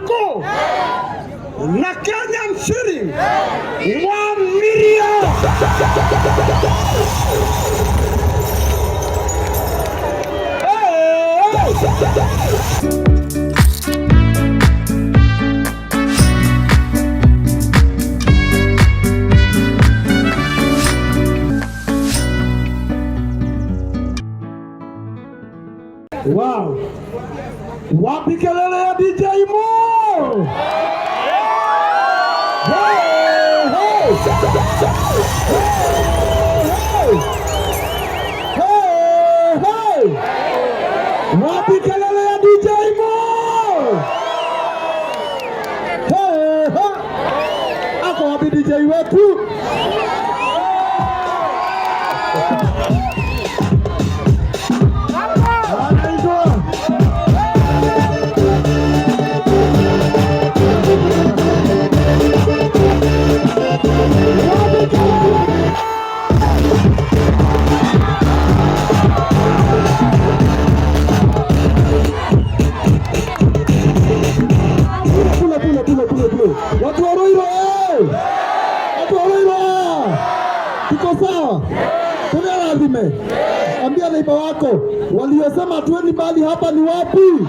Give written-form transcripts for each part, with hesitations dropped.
Wanjiku na Kenyan shilling 1 million. Hey, hey. Wow. Wapi kelele ya DJ Mo? Hey, hey. Hey, hey. Hey, hey. Wapi kelele ya DJ Mo? Hey, hey. Ako wapi DJ wetu? Anaitwa. Wapi kelele? Pule pule pule pule pule. Watu wa Ruiru eh! Watu wa Ruiru eh! Tuko sawa? Tunarazime. Ambia neighbour wako waliosema hatuendi mbali hapa ni wapi?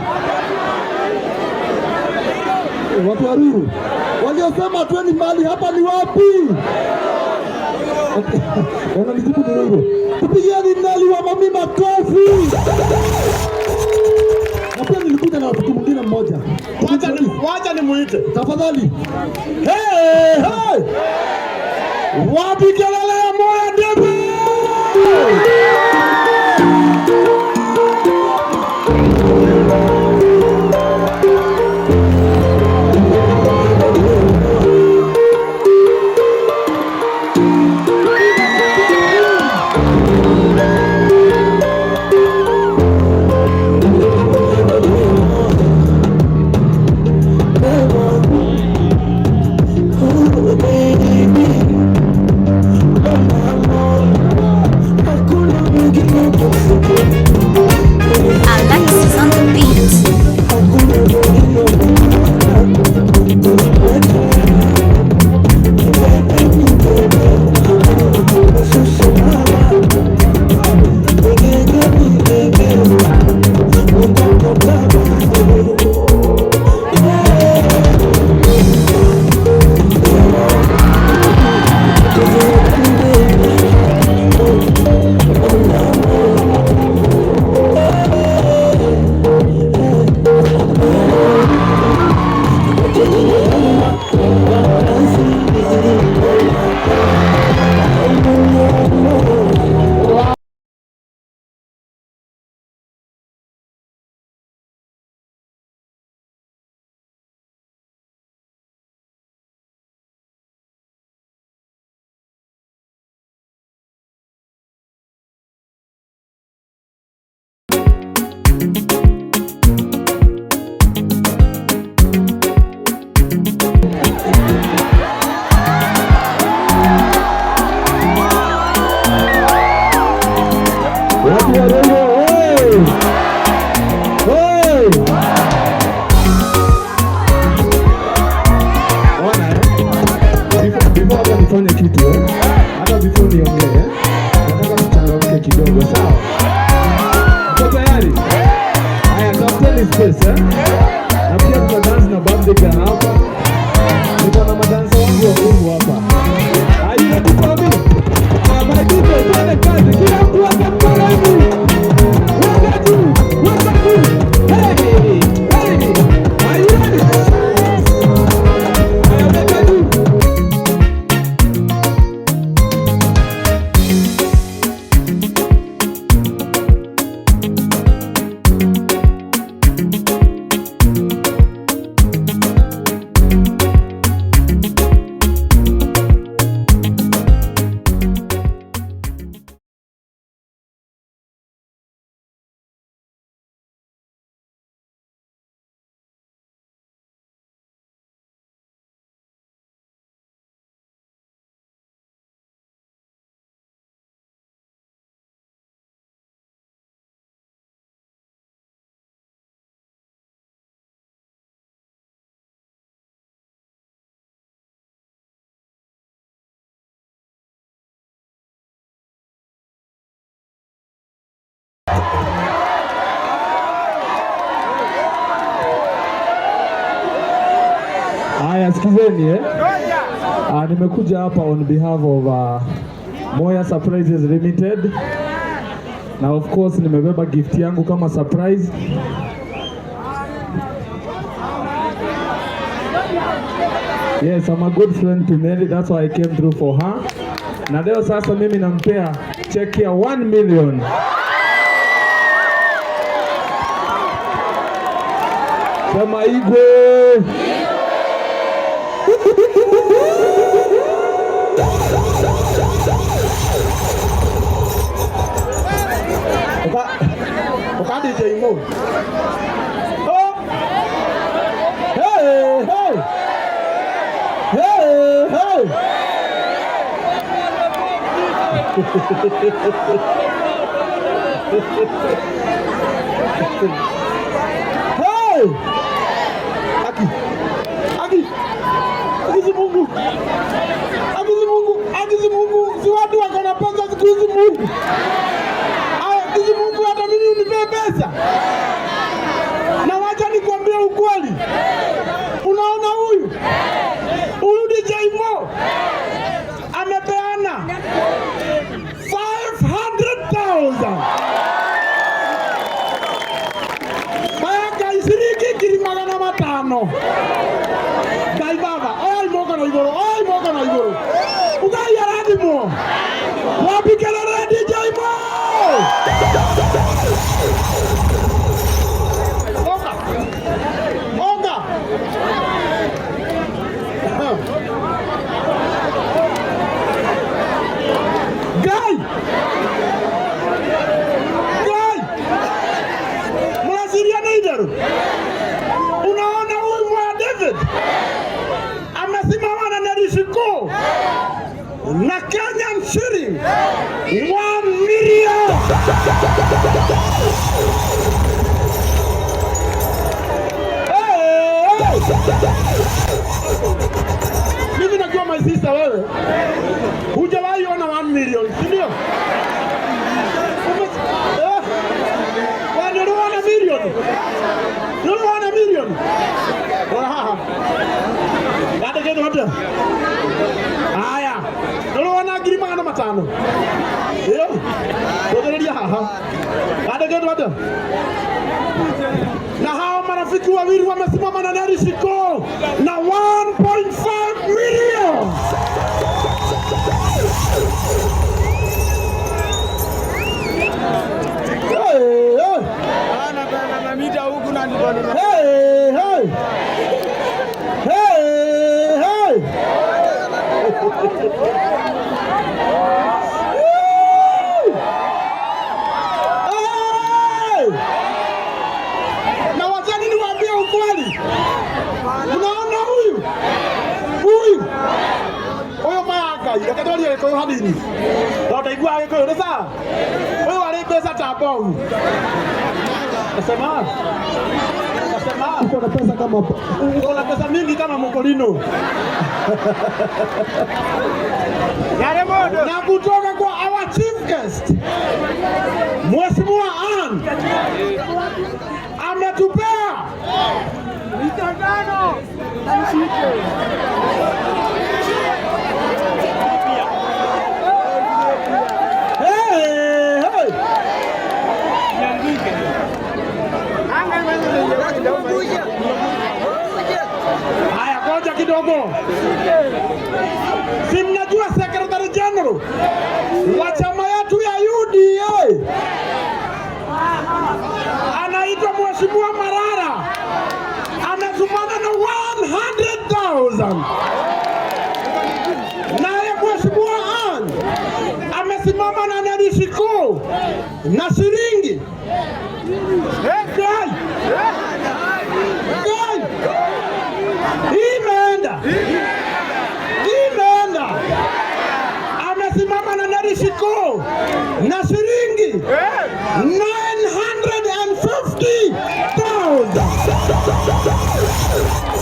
Watu wa Ruiru waliosema hatuendi mbali hapa ni wapi? Wananijibu ni Ruiru. Tupigieni Nelly wa Mami makofi. Na pia nilikuja na rafiki mwingine mmoja. Wacha nimuite. Tafadhali. Hey, hey. Wapi kelele ya Moya David? Haya, sikizeni eh. Nimekuja hapa on behalf of Moya Surprises Limited na of course nimebeba gift yangu kama surprise. Yes, I'm a good friend to Mary, that's why I came through for her. Na leo sasa mimi nampea check ya 1 million. Sema Igwe. Uka DJ Mo. Oh. Hey, hey. Hey, hey. Hey. Aki. Aki. Aki si Mungu. Aki si Mungu. Aki si Mungu. Si watu wako na pesa siku hizi Mungu. Aya, aki si Mungu hata mimi unipe pesa. Na wacha nikwambie ukweli. Unaona huyu? Huyu DJ Mo amepeana 500,000. Mayaka isiriki ngiri magana matano. Ngai baba, oya moko na iguru, oya moko na iguru. Ugai arathimwo. Wapi kelele DJ Mo? Oka. Oka. Ngai. Ngai. Mnasiria na itherũ? Unaona huyu mwa David amesimama na Nerishiko na Kenyan shilling 1 million. Hey, hey. Mimi najua my sister, wewe hujawahi ona 1 million, si ndio? Kwani uliona milioni? Uliona milioni? Ora haha. Yandĩkĩtwo atĩa? Haya. Uliona ngiri magana matano? Ĩyo. Rũthĩrĩria haha. Yandĩkĩtwo atĩa? Na hao marafiki wawili wamesimama na Neri Shiko na 1.5 million. Hey, hey. Hey, hey. Hey, hey. Woo! Hey! Na wachani niwaambie ukweli. Unaona huyu? Huyu. Huyu maya Ngai, reke twarie Gĩkũyũ hanini. No ndaiguaga Gĩkũyũ nĩ sawa? Huyu arĩ mbeca ta mbogu. Nasema? Nasema? Uko na pesa kama Uko na pesa mingi kama Mokorino. Na kutoka kwa our chief guest Mheshimiwa Ann ametupea Hey, hey. Haya, ngoja kidogo. Si mnajua Secretary General wa chama yetu ya UDA anaitwa Mheshimiwa Marara, ametumana na 100,000. Naye Mheshimiwa Ann amesimama na Neri Shiko na shilingi Ngai. Ngai. Imeenda. Imeenda. Amesimama na Neri Shiko na shilingi 950,000.